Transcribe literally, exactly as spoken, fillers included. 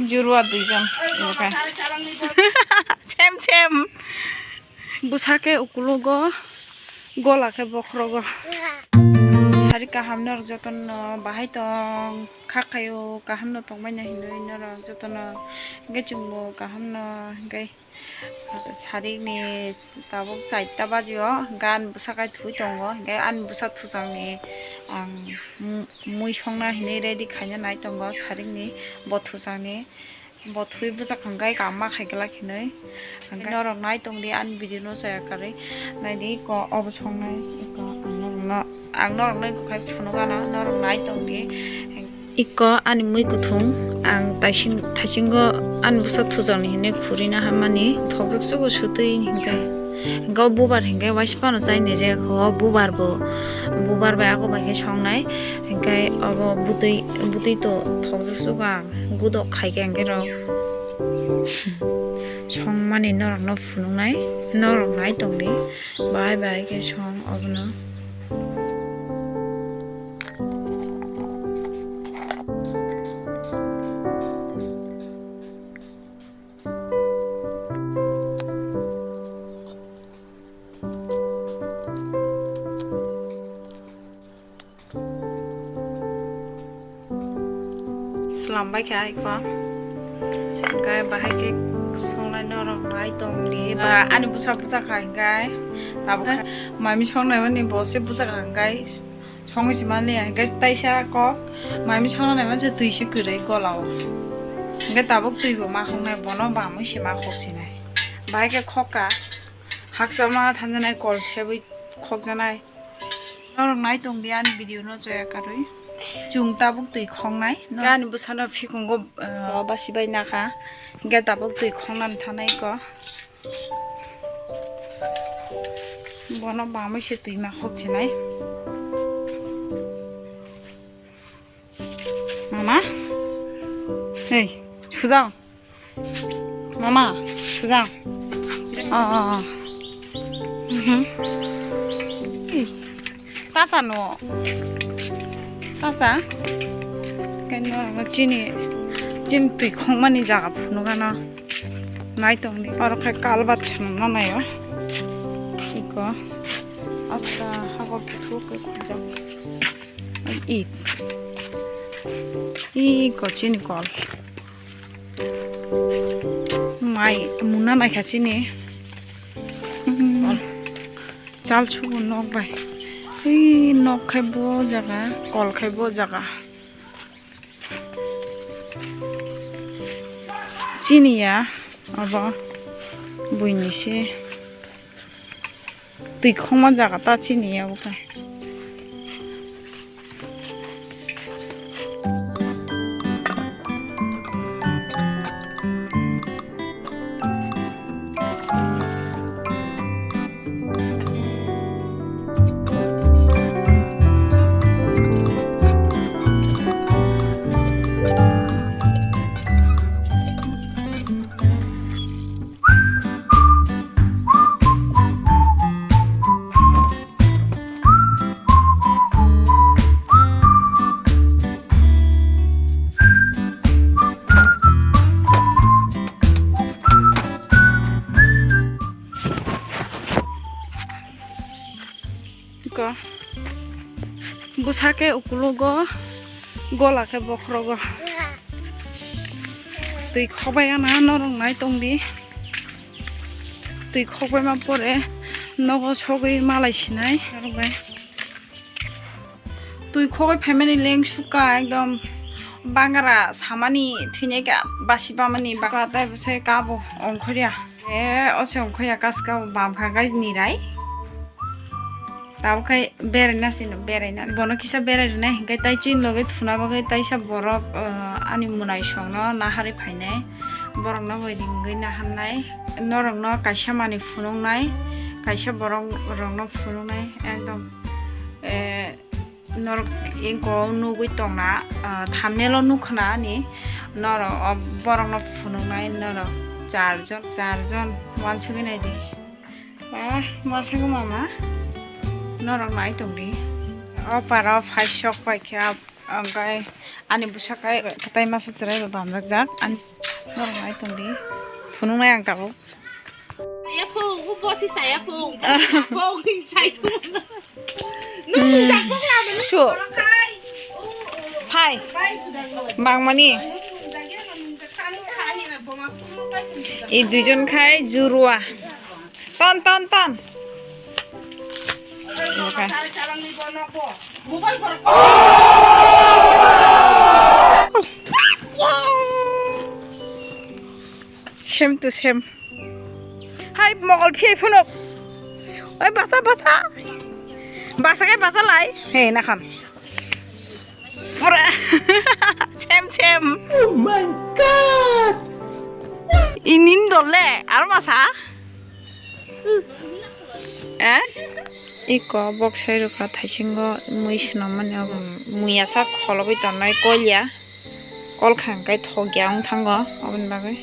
Jurua duijon. Sem sem. Bwsa khe ukulogo, gola khe bokhrogo. Sari kaham norok jotono bahai tong, kha khaio kaham no tongmani hinwi norok jotono hwnkhe chwngbo kaham no hwnkhe. Sarikni tabuk chaita baji o, hwnkhe ani bwsa kai thwi tongo, hwnkhe ani bwsa thujangni ang mui songna hinwi ready khaina nai tongo, sarikni bo thujangni bo thwi bwsa kha hwnkhe kama khai glak hinwi. Hwnkhe norok nai tongdi ani video no chaya karwi, naidi eko obo songnai eko ang norokno, ang norokno eko khai phunukgana norok nai tongdi. Iko ani mui kuthung ang taising, thaisingo ani bwsa thujangni hinwi khurina hammani thokjak sugo sutwi hinkhe. Hinkhe o bubar hinkhe waisa phano chaini je kho, bubar bo, bubar bai ako bai khe songnai. Hinkhe obo bwtwi, bwtwi to thokjak sugo ang gudok khaikhe hinkhe rok songmani norokno phunuknai, norok nai tongdi, bahai bahai khe song obono. Slam bai kha iko. Hinkhe bahai khe songnai norok nai tongdi. Ba ani bwsa bwsa kha hinkhe. Tabuk kha. Mami songnai mani bo se bwsa kha hinkhe. Songwi se manliya, hwnkhe taisa kok mami songnai manse twi se kwrwi golao. Hwnkhe tabuk twi bo ma khoknai, bono bamwi se ma khok sinai. Bahai khe khokka, hakchama thanjanai kol sebwi khokjanai. Norok nai tongdi ani video no joya karwi. Chwng tabuk twi khoknai. Ani bwsano phikungo, uh, basi bai nakha. Hwnkhe tabuk twi khoknani thanai ko. Bono bamwi se twi ma khok chinai. Mama. Hey, sujang. Mama, sujang. Oh, oh, oh. Mhm. Hey. Tasa no. Tasa. Keno chini, chini twi khongmani jaga phunukgana. Nai tongdi. Oro khe kalbat swnamna naio. Iko. Asta hagor kuthuk khe khujak. I. Iko chini kol. Mai muna naikha chini. Kol. Chal sugo nok bai. Ei nok khai bo jaga, kol khai bo jaga. Chini ya, abo buini se. Twi khongma jaga ta chini ya bo khai. Ko. Bwsa khe ukulogo, gola khe bokhrogo. Twi khokbai gana norok nai tongdi. Twi khokbaima pore nogo sogwi malai sinai norok bai. Twi khogwi phaimani leng sukha ekdom bangra samani thwinai kha basi bamani baka tei bwsai kabo ongkhorya. E, o se ongkhorya kaska bam kha gai nirai. Tabuk khai beraina sino beraina. Bono kisa berai rwnai hinkhe tai chini loge thuna bagwi taisa borok, eh, ani mwnaisongno naharwi phainai. Borokno bai ringwi naharnai. Norokno kaisa manwi phunuknai, kaisa borok rokno phunuknai. Ekdom, eh, norok ingko nugwi tongna, ah, thumbnail o nukha na ani norok o borokno phunuknai norok charjon, charjon uansugwi naidi. Ba, ma saka mama norok nai tongdi. O paro phai sok paikha. Oke, ani bwsa kai kwtai masa chwrai bai bamjak jak. Ani norok nai tongdi. Phunuknai ang tabuk. Saya phung, u bosi saya phung. Phung, sai thung. Nung jak bok la, nung Su. Kai. Hai. Bangmani. I duijon khai jurua. Ton, ton, ton. Oke. Same to same. Hai, mogol phiyai phunuk. Oi, basa, basa. Basa khe basa lai. He, nakhan. Pura. Same, same. Oh my God. Inin dole, aro basa. Eh? Iko bok sai rwkha thaisingo mui swnam mani obo. Mui asa kholobwi tongnai kol ya. Kol khang kai thok ya wng thango oboni bagwi.